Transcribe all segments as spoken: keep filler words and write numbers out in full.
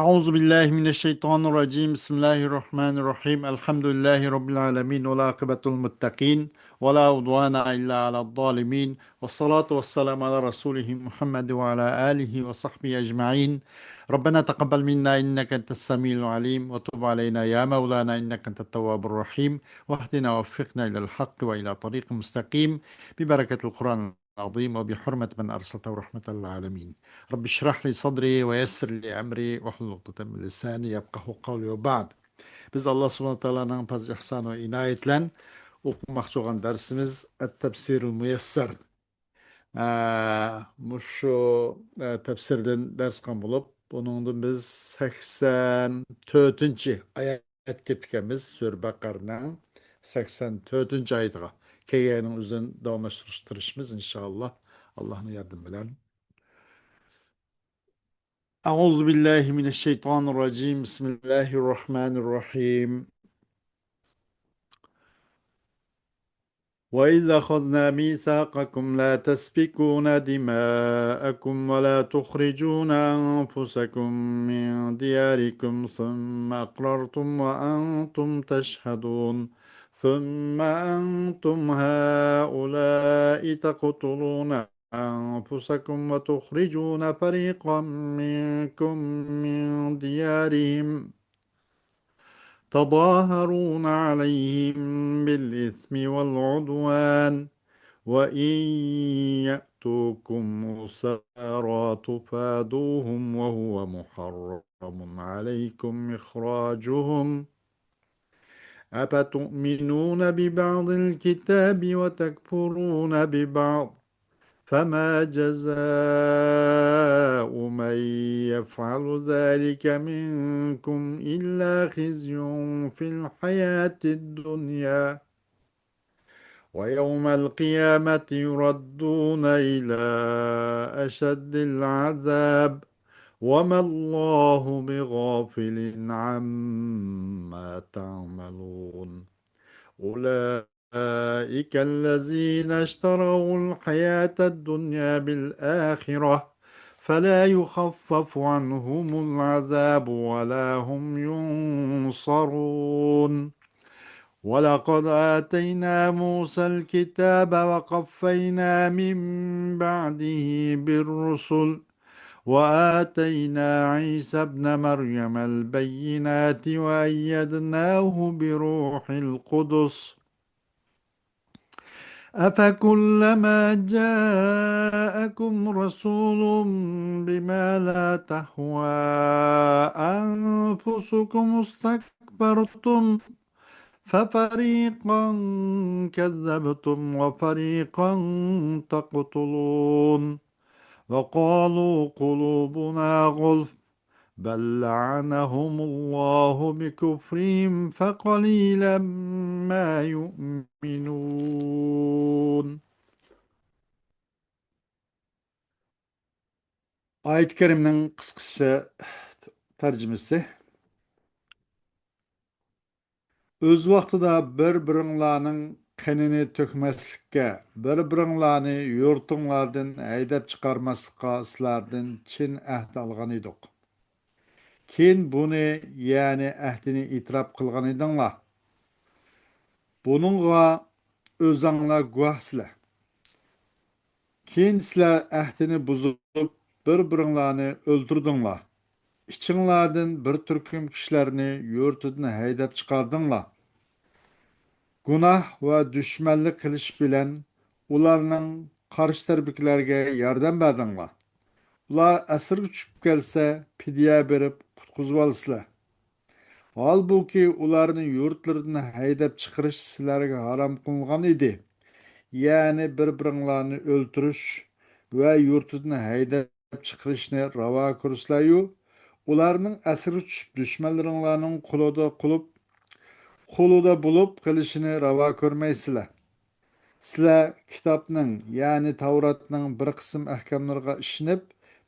أعوذ بالله من الشيطان الرجيم. بسم الله الرحمن الرحيم. الحمد لله رب العالمين، والعاقبة للمتقين، ولا عدوان إلا على الظالمين، والصلاة والسلام على رسوله محمد وعلى آله وصحبه أجمعين. ربنا تقبل منا إنك أنت السميع العليم، وتب علينا يا مولانا إنك أنت التواب الرحيم، واهدنا ووفقنا إلى الحق وإلى طريق مستقيم، ببركة القرآن العظيم وبحرمة من أرسلته رحمة للعالمين. رب اشرح لي صدري ويسر لي أمري واحلل عقدة من لساني يفقهوا قولي وبعد. بىز ئاللا سۇبھانەھۇ ۋە تائالانىڭ پەزلى ئىھسانى ۋە ئىنايىتى بىلەن ئوقۇماقچى بولغان دەرسىمىز ئەت-تەپسىرۇل مۇيەسسەر. ئە، مۇشۇ، ئە، تەپسىردىن دەرس قىلغان بولۇپ، بۇنىڭدىن بىز سەكسەن تۆتىنچى ئايەت ئايەت كېپىكەمىز سۈرە بەقەرىنىڭ سەكسەن تۆتىنچى ئايىتىغا كەلگەننىڭ ئۆزىدىن داۋاملاشتۇرۇشقا تىرىشىمىز، ئىنشائاللا، ئاللانىڭ ياردىمى بىلەن. أعوذ بالله من الشيطان الرجيم. بسم الله الرحمن الرحيم. وإذ أخذنا ميثاقكم لا تسفكون دماءكم ولا تخرجون أنفسكم من دياركم ثم أقررتم وأنتم تشهدون، ثم أنتم هؤلاء تقتلون أنفسكم وتخرجون فريقا منكم من ديارهم تظاهرون عليهم بالإثم والعدوان، وإن يأتوكم أسارى تفادوهم وهو محرم عليكم إخراجهم، أفتؤمنون ببعض الكتاب وتكفرون ببعض، فما جزاء من يفعل ذلك منكم إلا خزي في الحياة الدنيا، ويوم القيامة يردون إلى أشد العذاب، وما الله بغافل عما تعملون. أولئك أولئك الذين اشتروا الحياة الدنيا بالآخرة فلا يخفف عنهم العذاب ولا هم ينصرون. ولقد آتينا موسى الكتاب وقفينا من بعده بالرسل وآتينا عيسى ابن مريم البينات وأيدناه بروح القدس أفكلما جاءكم رسول بما لا تهوى أنفسكم استكبرتم ففريقا كذبتم وفريقا تقتلون وقالوا قلوبنا غلف بل لعنهم الله بكفرهم فقليلا ما يؤمنون. ئايەت كەرىمنىڭ قىسقىچە تەرجىمىسى. ئۆز ۋاقتىدا بىر-بىرىڭلارنىڭ قېنىنى تۆكمەسلىككە، بىر-بىرىڭلارنى يۇرتۇڭلاردىن ھەيدەپ چىقارماسلىققا سىلەردىن چىن ئەھدى ئالغان ئىدۇق. كېيىن بۇنى، يەنى ئەھدىنى ئېتىراپ قىلغان ئىدىڭلار. بۇنىڭغا ئۆزەڭلار گۇۋاھسىلەر. كېيىن سىلەر ئەھدىنى بۇزۇپ، بىر-بىرىڭلارنى ئۆلتۈردۈڭلار. ئىچىڭلاردىن بىر تۈركۈم كىشىلەرنى يۇرتىدىن ھەيدەپ چىقاردىڭلار. گۇناھ ۋە دۈشمەنلىك قىلىش بىلەن ئۇلارنىڭ قارشى تەرىپىدىكىلەرگە ياردەم بەردىڭلار. ئۇلار ئەسىرگە چۈشۈپ كەلسە، پىدىيە بېرىپ قۇتقۇزۇۋالىسىلەر. ھالبۇكى، ئۇلارنى يۇرتلىرىدىن ھەيدەپ چىقىرىش سىلەرگە ھارام قىلىنغان ئىدى. يەنى بىر-بىرىڭلارنى ئۆلتۈرۈش ۋە يۇرتىدىن ھەيدەپ چىقىرىشنى راۋا كۆرسىلەريۇ، ئۇلارنىڭ ئەسىرگە چۈشۈپ، دۈشمەنلىرىڭلارنىڭ قولىدا قىلىپ، قولىدا بولۇپ قېلىشىنى راۋا كۆرمەيسىلەر. سىلەر كىتابنىڭ، يەنى تەۋراتنىڭ بىر قىسىم ئەھكاملىرىغا ئىشىنىپ،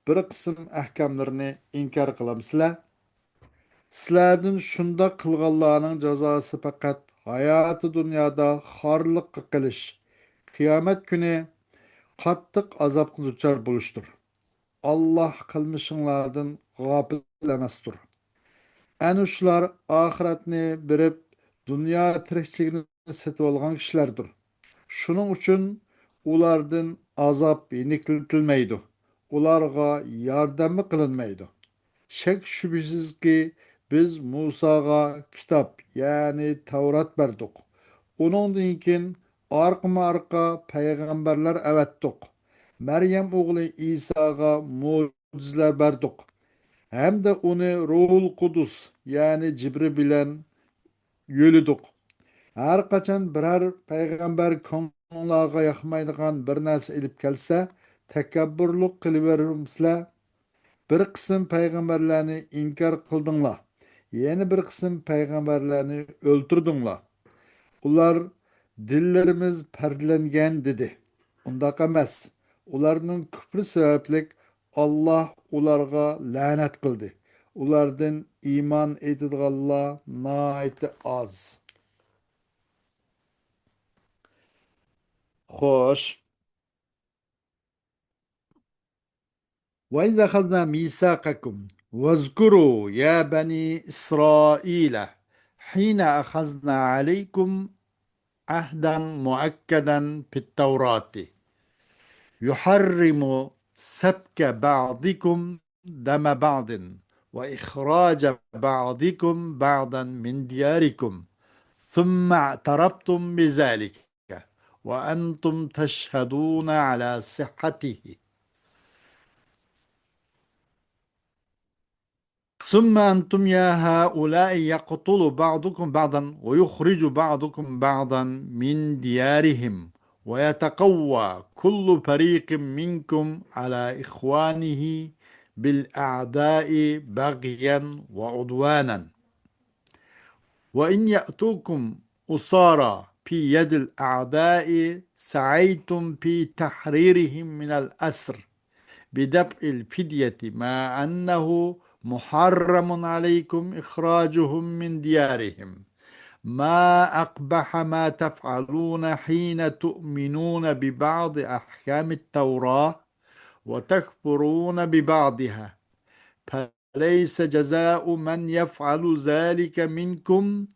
بىر قىسىم ئەھكاملىرىنى ئىنكار قىلامسىلەر؟ سىلەردىن شۇنداق قىلغانلارنىڭ جازاسى پەقەت ھاياتى دۇنيادا خارلىققا قېلىش، قىيامەت كۈنى قاتتىق ئازابقا دۇچار بولۇشتۇر. ئاللاھ قىلمىشىڭلاردىن غاپىل ئەمەستۇر. ئەنە شۇلار ئاخىرەتنى بېرىپ، دۇنيا تىرىكچىلىكىنى سېتىۋالغان كىشىلەردۇر. شۇنىڭ ئۈچۈن ئۇلاردىن ئازاب يېنىكلىتىلمەيدۇ، ئۇلارغا ياردەممۇ قىلىنمايدۇ. شەك-شۈبھىسىزكى، بىز مۇساغا كىتاب، يەنى تەۋرات بەردۇق. ئۇنىڭدىن كېيىن ئارقىمۇ-ئارقا پەيغەمبەرلەر ئەۋەتتۇق. مەريەم ئوغلى ئىساغا مۇجىزىلەر بەردۇق. ھەمدە ئۇنى روھۇل قۇدۇس، يەنى جىبرىل بىلەن يۆلىدۇق. ھەر قاچان بىرەر پەيغەمبەر كۆڭلۈڭلارغا ياقمايدىغان بىر نەرسە ئېلىپ كەلسە، تەكەببۇرلۇق قىلىۋېرىمسىلەر؟ بىر قىسىم پەيغەمبەرلەرنى ئىنكار قىلدىڭلار، يەنە بىر قىسىم پەيغەمبەرلەرنى ئۆلتۈردۈڭلار. ئۇلار، «دىنلىرىمىز پەردىلەنگەن» دېدى. ئۇنداق ئەمەس. ئۇلارنىڭ كۈپرى سەۋەبلىك ئاللاھ ئۇلارغا لەنەت قىلدى. ئۇلاردىن ئىمان ئېيتىدىغانلار ناھايىتى ئاز. خوش. وإذ أخذنا ميثاقكم واذكروا يا بني إسرائيل حين أخذنا عليكم عهدا مؤكدا في التوراة يحرم سفك بعضكم دم بعض وإخراج بعضكم بعضا من دياركم ثم اعترفتم بذلك وأنتم تشهدون على صحته. ثم أنتم يا هؤلاء يقتل بعضكم بعضا ويخرج بعضكم بعضا من ديارهم ويتقوى كل فريق منكم على إخوانه بالأعداء بغيا وعدوانا وإن يأتوكم أسارى في يد الأعداء سعيتم في تحريرهم من الأسر بدفع الفدية مع أنه محرم عليكم إخراجهم من ديارهم. ما أقبح ما تفعلون حين تؤمنون ببعض أحكام التوراة وتكفرون ببعضها. فليس جزاء من يفعل ذلك منكم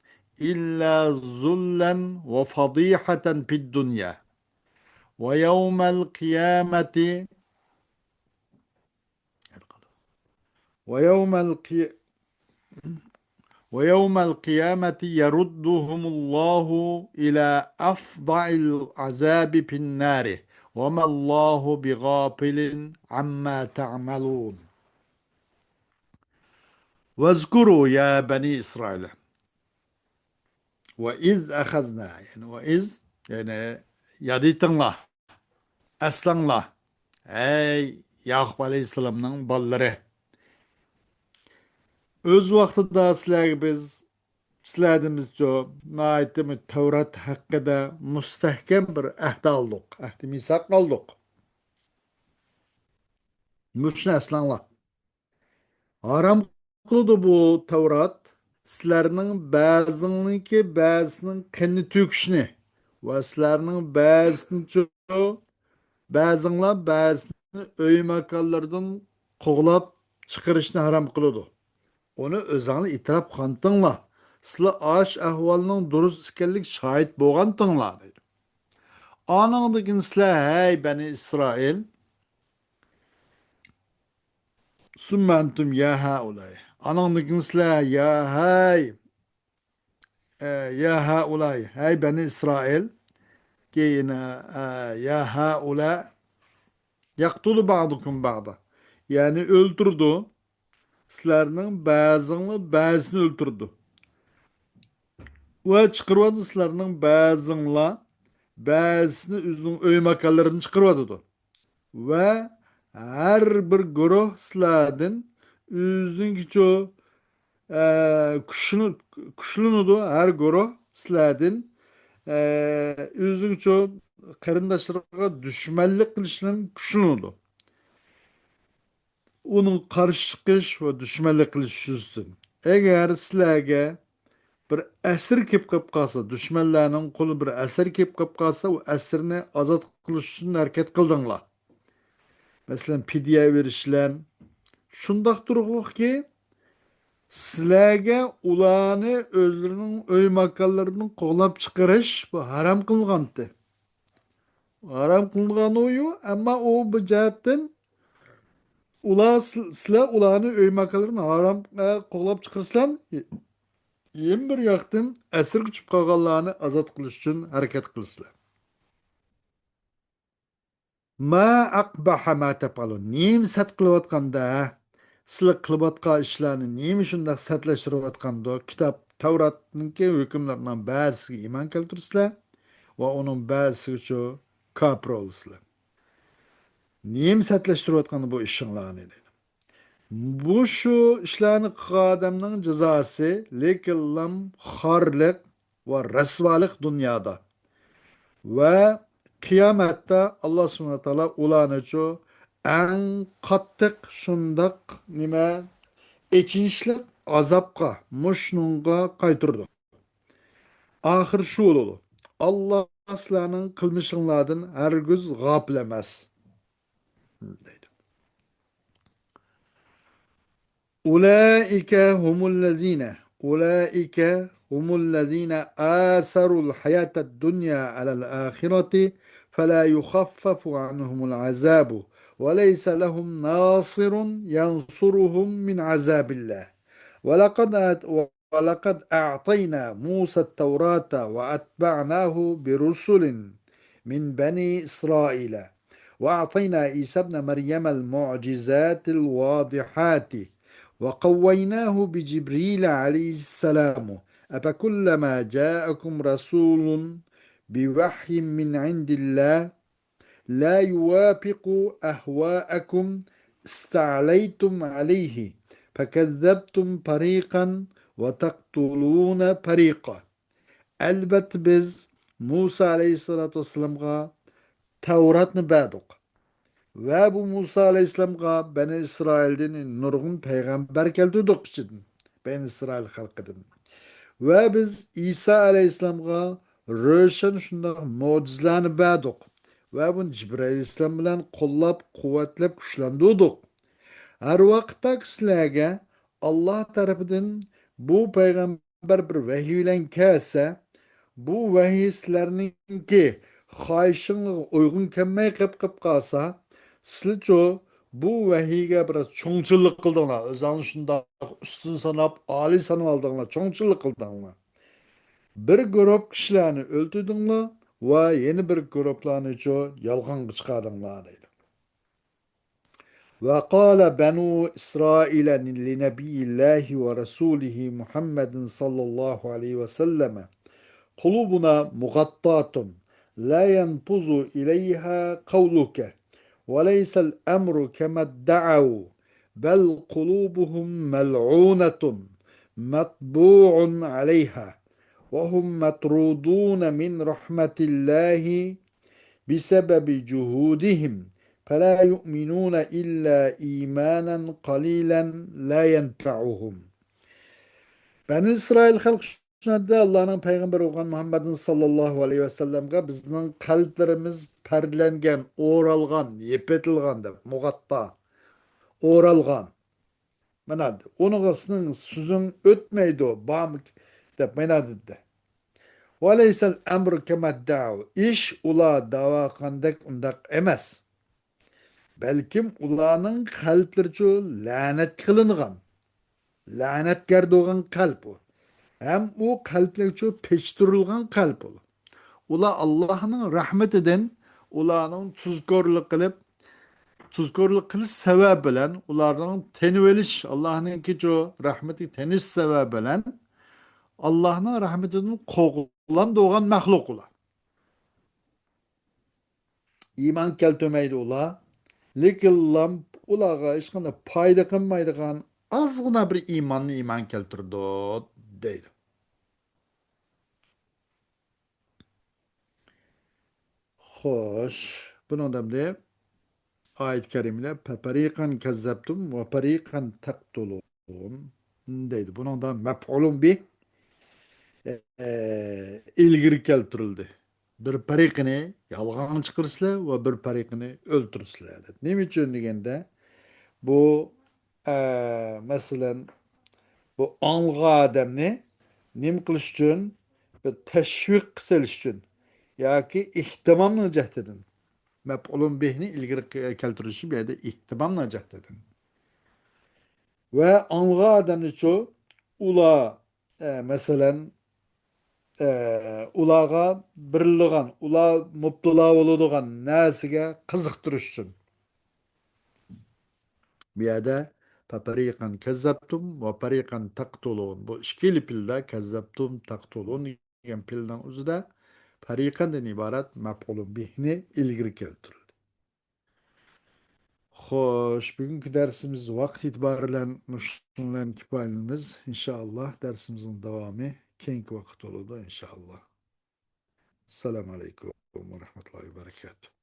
إلا ذلا وفضيحة في الدنيا ويوم القيامة ويوم القي ويوم القيامة يردهم الله إلى أفظع العذاب في النار وما الله بغافل عما تعملون. واذكروا يا بني إسرائيل وإذ أخذنا، يەنى ۋەئىز، يەنى ياد ئېتىڭلار، ئەسلەڭلار، ھەي ياقۇپ ئەلەيھىسسالامنىڭ بالىلىرى. ئۆز ۋاقتىدا سىلەرگە بىز، سىلەردىن بىزچۇ ناھايىتى تەۋرات ھەققىدە مۇستەھكەم بىر ئەھدى ئالدۇق، ئەھدى مىساق ئالدۇق. مۇشۇنى ئەسلەڭلار. ھارام قىلىدۇ بۇ تەۋرات سىلەرنىڭ بەزىڭنىڭكى بەزىسىنىڭ قېنىنى تۆكۈشنى ۋە سىلەرنىڭ بەزىسىنىچۇ، بەزىڭلار بەزىسىنى ئۆي ماكانلىرىدىن قوغلاپ چىقىرىشنى ھارام قىلىدۇ. ئۇنى ئۆزەڭلار ئېتىراپ قىلغانتىڭلار. سىلەر ئاش ئەھۋالنىڭ دۇرۇس ئىكەنلىك شاھىت بولغانتىڭلار دەيدۇ. ئانىڭدىن كېيىن سىلەر، ھەي بەنى ئىسرائىل، ثم أنتم يا هؤلاء. ئانىڭدىن كېيىن سىلەر، يا ھەي، ئە، يا هؤلاء، ھەي بەنى ئىسرائىل. كېيىن، ئە، يا هؤلاء يقتل بعضكم بعضا. يەنى ئۆلتۈرىدۇ. سىلەرنىڭ بەزىڭلار بەزىسىنى ئۆلتۈرىدۇ. ۋە چىقىرىۋاتىدۇ سىلەرنىڭ بەزىڭلار بەزىسىنى ئۆزىنىڭ ئۆي ماكانلىرىدىن چىقىرىۋاتىدۇ. ۋە ھەر بىر گۇرۇھ سىلەردىن ئۆزىنىڭكىچۇ، ئە، كۈچلىنىدۇ. ھەر گۇرۇھ سىلەردىن، ئە، ئۆزىنىڭچۇ قېرىنداشلىرىغا دۈشمەنلىك قىلىشتىن كۈچلىنىدۇ. ئۇنىڭ قارشى چىقىش ۋە دۈشمەنلىك قىلىش يۈزىسىدىن. ئەگەر سىلەرگە بىر ئەسىر كېلىپ قېلىپ قالسا، دۈشمەنلەرنىڭ قولى بىر ئەسىر كېلىپ قېلىپ قالسا، ئۇ ئەسىرنى ئازاد قىلىش ئۈچۈن ھەرىكەت قىلدىڭلار. مەسىلەن، پىدىيە بېرىش بىلەن، شۇنداق تۇرۇقلۇقكى، سىلەرگە ئۇلارنى ئۆزلىرىنىڭ ئۆي ماكانلىرىدىن قوغلاپ چىقىرىش بۇ ھارام قىلغانتى. ھارام قىلىنغانۇيۇ، ئەمما ئۇ بۇ جەھەتتىن ئۇلار، سىلەر ئۇلارنى ئۆي ماكانلىرىدىن ھارام، ئە، قوغلاپ چىقىرسىلەر، يەنە بىر ياقتىن ئەسىرگە چۈشۈپ قالغانلارنى ئازاد قىلىش ئۈچۈن ھەرىكەت قىلىسىلەر. ما أقبح ما تفعلون. نېمە سەت قىلىۋاتقاندا، سىلەر قىلىۋاتقان ئىشلارنى نېمە شۇنداق سەتلەشتۈرۈۋاتقاندۇ؟ كىتاب تەۋراتنىڭكى ھۆكۈملىرىنىڭ بەزىسىگە ئىمان كەلتۈرسىلەر ۋە ئۇنىڭ بەزىسىگىچۇ كاپىر بولىسىلەر. نېمە سەتلەشتۈرۈۋاتقاندۇ بۇ ئىشىڭلارنى دەيدۇ. بۇ شۇ ئىشلارنى قىلغان ئادەمنىڭ جازاسى، لېكىنلا خارلىق ۋە رەسۋالىق دۇنيادا. ۋە قىيامەتتە ئاللا سۇبھانەھۇ ۋە تائالا ئۇلارنىچۇ ئەڭ قاتتىق شۇنداق نېمە، ئېچىنىشلىق ئازابقا، مۇشۇنىڭغا قايتۇرىدۇ. ئاخىر شۇ بولىدۇ. ئاللا سىلەرنىڭ قىلمىشىڭلاردىن ھەرگىز غاپىل ئەمەس. دەيدۇ. أولئك هم الذين، أولئك هم الذين آثروا الحياة الدنيا على الآخرة فلا يخفف عنهم العذاب وليس لهم ناصر ينصرهم من عذاب الله. ولقد آت-، ولقد أعطينا موسى التوراة وأتبعناه برسل من بني إسرائيل وأعطينا عيسى ابن مريم المعجزات الواضحات وقويناه بجبريل عليه السلام أفكلما جاءكم رسول بوحي من عند الله لا يوافق أهواءكم استعليتم عليه فكذبتم فريقا وتقتلون فريقا. ئەلۋەتتە بىز مۇسا ئەلەيھىسسالاتۇ ۋەسسالامغا تەۋراتنى بەردۇق. ۋە بۇ مۇسا ئەلەيھىسسالامغا بەنى ئىسرائىلدىن نۇرغۇن پەيغەمبەر كەلتۈردۇق ئىچىدىن، بەنى ئىسرائىل خەلقىدىن. ۋە بىز ئىسا ئەلەيھىسسالامغا روشەن شۇنداق مۆجىزىلەرنى بەردۇق. ۋە بۇنى جىبرىئىل ئەلەيھىسسالام بىلەن قوللاپ، قۇۋۋەتلەپ، كۈچلەندۈردۇق. ھەر ۋاقىتتا سىلەرگە ئاللا تەرىپىدىن بۇ پەيغەمبەر بىر ۋەھىي بىلەن كەلسە، بۇ ۋەھىي سىلەرنىڭكى خاھىشىڭلارغا ئۇيغۇن كەلمەي قېلىپ، قېلىپ قالسا، سىلىچۇ بۇ ۋەھىيگە بىراز چوڭچىللىق قىلدىڭلار. ئۆزۈڭلارنى شۇنداق ئۈستۈن ساناپ، ئالىي سانىۋالدىڭلار، چوڭچىللىق قىلدىڭلار. بىر گۇرۇپ كىشىلەرنى ئۆلتۈردۈڭلار ۋە يەنە بىر گۇرۇپلارنىچۇ يالغانغا چىقاردىڭلار دەيدۇ. وقال بنو إسرائيل لنبي الله ورسوله محمد صلى الله عليه وسلم: قلوبنا مغطاة لا ينفذ إليها قولك، وليس الأمر كما ادعوا، بل قلوبهم ملعونة مطبوع عليها، وهم مطرودون من رحمة الله بسبب جحودهم، فلا يؤمنون إلا إيمانا قليلا لا ينفعهم. بەنى ئىسرائىل خەلقى شۇنداق، ئاللانىڭ پەيغەمبىرى بولغان مۇھەممەدىن ساللاللاھۇ ئەلەيھى ۋەسەللەمگە بىزنىڭ قەلبلىرىمىز پەردىلەنگەن، ئورالغان، يېپىتىلغان دەپ، مۇغاتتا، ئورالغان. مانا، ئۇنىڭغا سېنىڭ سۆزۈڭ ئۆتمەيدۇ، بارمۇ دەپ، مانا دېدى. وليس الأمر كما ادعوا. ئىش ئۇلار داۋا قىلغاندەك ئۇنداق ئەمەس. بەلكىم ئۇلارنىڭ قەلبلىرىچۇ لەنەتكە قىلىنغان. لەنەتكەر بولغان قەلب ئۇ. ھەم ئۇ قەلبلىرىچۇ پېچتۇرۇلغان قەلب ئۇ. ئۇلار ئاللاھنىڭ رەھمىتىدىن، ئۇلارنىڭ تۇزكورلۇق قىلىپ، تۇزكورلۇق قىلىش سەۋەبى بىلەن، ئۇلارنىڭ تېنىۋېلىش، ئاللاھنىڭكىچۇ رەھمىتىگە تېنىش سەۋەبى بىلەن، ئاللاھنىڭ رەھمىتىدىن قوغلاندۇرغان مەخلۇق ئۇلار. ئىمان كەلتۈرمەيدۇ ئۇلار. لېكىنلا ئۇلارغا ھېچقانداق پايدا قىلمايدىغان ئازغىنا بىر ئىماننى ئىمان كەلتۈرىدۇ، دەيدۇ. خوش، بۇنىڭدا ئەمدى ئايەت كەرىمىدە فَفَرِيقًا كَذَّبْتُمْ وَفَرِيقًا تَقْتُلُونَ دەيدۇ. بۇنىڭدا مەپئۇلۇن بىھ، ئە، ئىلگىرى كەلتۈرۈلدى. بىر پەرىقىنى يالغانغا چىقىرىسىلەر ۋە بىر پەرىقىنى ئۆلتۈرىسىلەر دەپ. نېمە ئۈچۈن دېگەندە، بۇ ئە، مەسىلەن، بۇ ئاڭلىغان ئادەمنى نېمە قىلىش ئۈچۈن؟ بىر تەشۋىققە سېلىش ئۈچۈن ياكى ئېھتىمامنىڭ جەھىتىدىن. مەپئۇلۇن بىھنى ئىلگىرى كەلتۈرۈشى بۇ يەردە ئېھتىمامنىڭ جەھىتىدىن. ۋە ئاڭلىغان ئادەمنىچۇ ئۇلار، ئە، مەسىلەن، ئە، ئۇلارغا بېرىلىدىغان، ئۇلار مۇپتىلا بولىدىغان نەرسىگە قىزىقتۇرۇش ئۈچۈن. بۇ يەردە فەرىقەن كەززەپتۇم ۋە فەرىقەن تەقتۇلۇن. بۇ ئىككىلا پېئىلدە كەززەپتۇم، تەقتۇلۇن دېگەن پېئىلنىڭ ئۆزىدە فەرىقەندىن ئىبارەت مەپئۇلۇن بىھنى ئىلگىرى كەلتۈرۈلدى. خوش، بۈگۈنكى دەرسىمىز ۋاقىت ئېتىبارى بىلەن مۇشۇنىڭ بىلەن كۇپايىلىنىمىز. ئىنشائاللا، دەرسىمىزنىڭ داۋامى كېيىنكى ۋاقىت بولىدۇ، ئىنشائاللا. ئەسسالامۇ ئەلەيكۇم ۋە رەھمەتۇللاھى ۋە بەرەكاتۇھ.